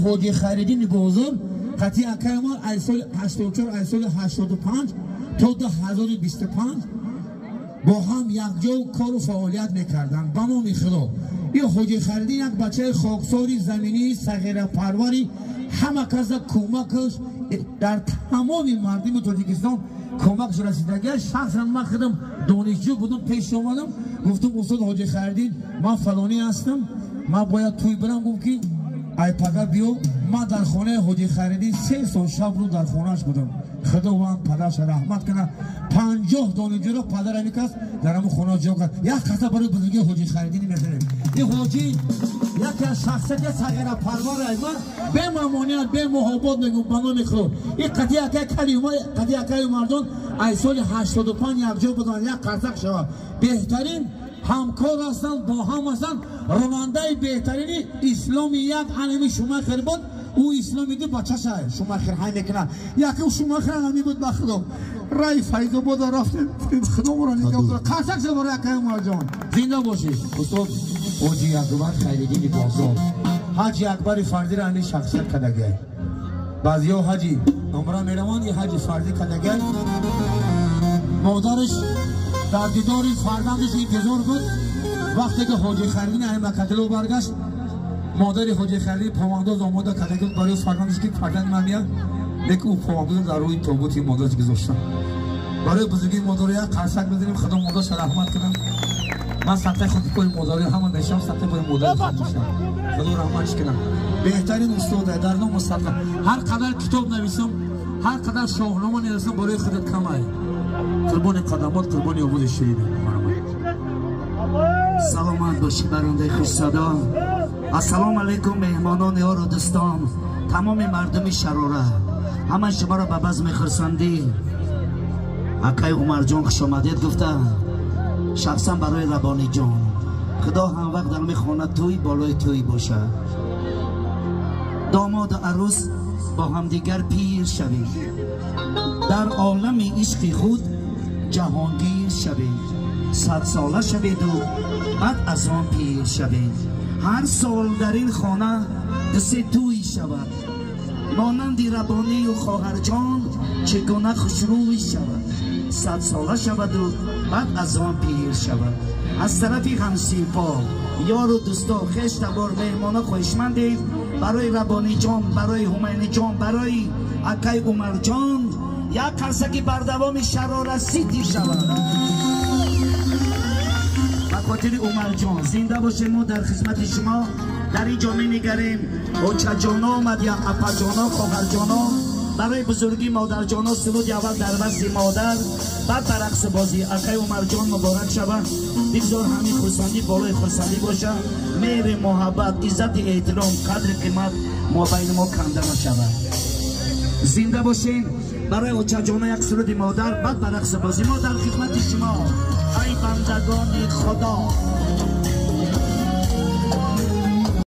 Ҳоҷи Хайриддини Бозор қатъи акай Умар аз соли 84, аз соли 85 то 2025 бо ҳам якҷо кору фаъолият мекарданд. Ба номи Худо, ин Ҳоҷи Хайриддин як бачаи хоксори заминии сағирапарвари, ҳама каса кӯмакаш дар тамоми мардуми Тоҷикистон кӯмакш расидагия. Шахсан ман худам донишҷӯ будам, пеш омадам, гуфтам: «Устод Ҳоҷи Хайриддин, ман фалонӣ ҳастам, ман бояд тӯй бирам». Гуфт ки ай пага биё. Ман дар хонаи Ҳоҷи Хайриддин 3 сол шаб рӯз дар хонааш будам. Худованд падарша раҳмат кунад. 50 донишҷӯро падарами кас дар ҳамон хона ҷо кард. Як қаса барои бузургии Ҳоҷи Хайриддин мезанем. Ин ҳоҷӣ яке аз шахсияти сағирапарвар. Ман бемамоният, бемуҳобот мегӯм, ба номи Худо, ин қатъи акай калима, қатъи акаи Умарҷон аз соли 85 якҷо буданд. Як қарсак шавад. Беҳтарин ҳамкор ҳастанд, бо ҳам ҳастанд. Ронандаи беҳтарини исломи як анами Шумахер буд. Ӯ исломи ду бачаша Шумахер ҳай мекунад. Якум Шумахер ҳами буд. Ба Худо, рай Файзобода рафтем, Худоморо нигоҳ дора. Қарсак шавад барои акаи Умарҷон. Зинда бошед, устод Ҳоҷи Акбар Хайриддини Бозор. Ҳаҷи Акбари фарзиро ҳамин шахсият кардагай. Баъзиҳо ҳаҷи умра мераванд, и ҳаҷи фарзӣ кардагай. Модараш дар дидори фарзандаш интизор буд. Вақте ки Ҳоҷи Хайриддин аймакатло баргашт, модари Ҳоҷи Хайриддин повандоз омода карда буд барои фарзандаш, ки фарзанди ман меяд, лекин ӯ повандоз дар рӯи тобути модараш гузоштан. Барои бузургии модаро як қарсак бизанем. Худо модарша раҳмат кунам. Ман садқаи худи пои модари ҳама мешавам, садқаи пои модари худ мешавам. Худо раҳматш кунам. Беҳтарин устода дар ному садқа. Ҳар қадар китоб нависам, ҳар қадар шоҳнома нависам, барои худат камай. Қурбони қадамот, қурбони овози ширин. Саломат бошӣ, барандаи хушсадо. Ассалому алайкум, меҳмонон, ёру дӯстон, тамоми мардуми Шарора, ҳама шуморо ба базми хурсандӣ акай Умарҷон хушомадед гуфта, шахсан барои Рабониҷон, Худо ҳам вақт дар мехона тӯй болои тӯй бошад, домоду арӯс бо ҳамдигар пир шавед, дар олами ишқи худ ҷаҳонгир шавед, садсола шаведу баъд аз он пир шавед. Ҳар сол дар ин хона дусе тӯй шавад, монанди Рабонию хоҳарҷон чӣ гуна хушрӯй шавад, садсола шаваду баъд аз он пир шавад. Аз тарафи ҳамсинфо, ёру дӯсто, хештабор, меҳмоно хоҳишмандем, барои Рабониҷон, барои Ҳумайниҷон, барои акай Умарҷон як қарсаки бардавоми Шарора Сити шавад ба хотири Умарҷон. Зинда бошем. Мо дар хизмати шумо дар ин ҷо менигарем. Очаҷоно омад, я апаҷоно, хоҳарҷоно, барои бузургӣ модарҷоно суруди аввал дар вазни модар, баъд ба рақсу бозӣ. Акай Умарҷон, муборак шавад. Бигзор ҳамин хурсандӣ болои хурсандӣ боша, меҳри муҳаббат, иззати эҳтиром, қадри қимат мобайни мо канда нашавад. Зинда бошем. Барои очаҷоно як суруди модар, баъд ба рақсу бозӣ. Мо дар хизмати шумо, ай бандагони Худо.